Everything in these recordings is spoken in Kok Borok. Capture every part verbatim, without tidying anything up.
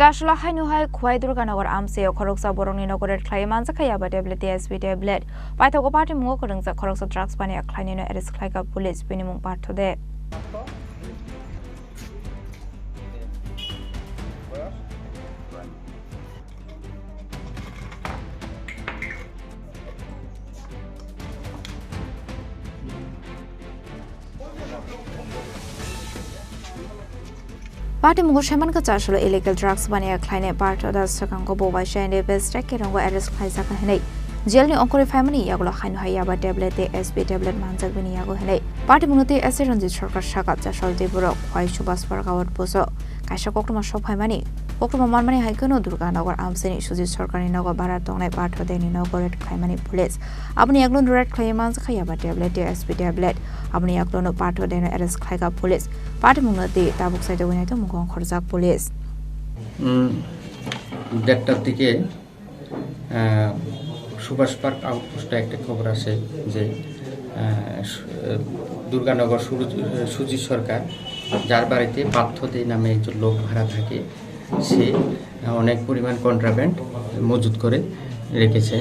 Tasla haino hai Khwai Durganagar amchaio khoroksa borokni nogo raid khlaiwi manjakha yaba tablet tei S P tablet. Paithago party mungo kwrwngjak khoroksa drugs baniya khlainaino arrest khlaikha police, bini mung Partho De. Party mungo saiman khe Chasolo illegal drugs baniya khlainai Partho Das swkango bo waisa N D P S track kerongo arrest khlaijak hinwi jail ni ongkhorwi phaimani yagulo haino hai yaba tablet tei S P tablet manjak bini yago hinwi party mungno tei S A Ranjit Sarkar saka Chasol tei borok Khwai Subhash Park out post o kaisa koktwma sok phaimani. Koktwma manmani hai kheno Durganagar amchaini Sujit Sarkarni nogo bhara tongnai Partho Deni nogo raid khlaimani police. Aboni yaklo raid khlaiwi manjakha yaba tablet tei S P tablet. Aboni yaklono Partho Deno arrest khlaikha police. Party mungno tei tabuk saitogwi naitongmung khorjak police. উম, দেড়টার দিকে, আহ, সুভাষ পার্ক আউটপোস্টে একটা খবর আছে যে, আহ, সু-, আহ, দুর্গানগর সুরজ-, আহ, সুজিত সরকার, যার বাড়িতে পার্থ দে নামে একজন লোক ভাড়া থাকে, সে, আহ, অনেক পরিমাণ কন্ট্রাব্যান্ড মজুত করে রেখেছে।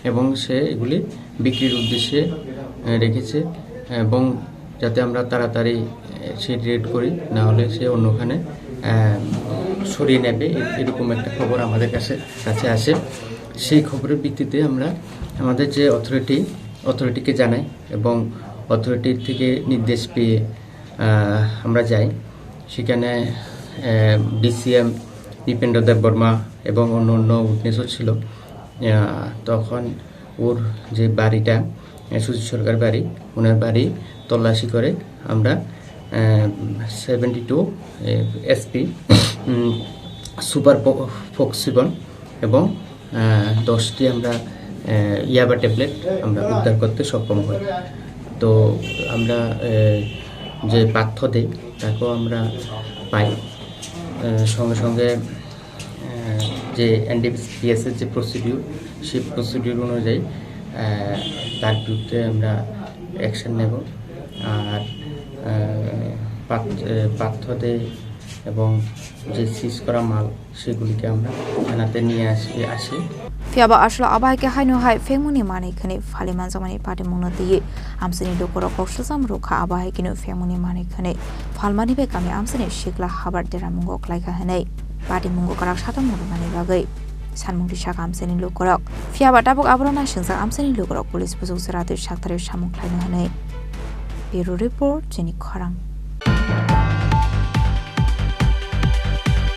এবং সে এগুলি বিক্রির উদ্দেশ্যে, আহ, রেখেছে এবং যাতে আমরা তাড়াতাড়ি, আহ, সে রেড করি, না হলে সে অন্যখানে, আহ, সরিয়ে নেবে, এ-, এরকম একটা খবর আমাদের কাছে, কাছে আসে। সেই খবরের ভিত্তিতে আমরা আমাদের যে অথরিটি, অথরিটিকে জানাই এবং অথরিটির থেকে নির্দেশ পেয়ে, আহ, আমরা যাই। সেখানে, আহ, ডিসিএম নৃপেন্দ্র দেববর্মা এবং অন্য অন্য উইটনেসও ছিল। আহ, তখন ওর যে বাড়িটা, আহ, সুজিত সরকার বাড়ি, ওনার বাড়ি তল্লাশি করে আমরা, আহ, সেভেন্টি টু, আহ, এসপি, উম, সুপার পো-, ফোক্সিবন এবং, আহ, দশটি আমরা, আহ, ইয়াবা ট্যাবলেট আমরা উদ্ধার করতে সক্ষম হই। তো আমরা, আহ, যে পার্থ দে, তাকেও আমরা পাই। আহ, সঙ্গে সঙ্গে আহ, যে এনডিপিএস এর যে প্রসিডিউর, সেই প্রসিডিউর অনুযায়ী, আহ, তার বিরুদ্ধে আমরা অ্যাকশন নেব। আর, আহ, পার্থ-, আহ, পার্থ দে এবং যে সিজ করা মাল, সেগুলিকে আমরা থানাতে নিয়ে আসি, আসি। Phiya ba aswk abo hai khe haino hai phengmungni manwi khwnwi phali manjakmani party mungno twiwi amchaini lukurok kok swcham rwkha, abo hai kheno phengmungni manwi khwnwi phalmani bai kami amchaini sikla habar deramungo klaikha hinwi party mungo kwrak satung mwnani bagwi sanmung rwkha amchaini lukurok. Phiya ba tabuk aborok naisingjak amchaini lukurok police bujok jora twi saktarwi samung khlaino hinwi. Bureau Report, Chini Khorang.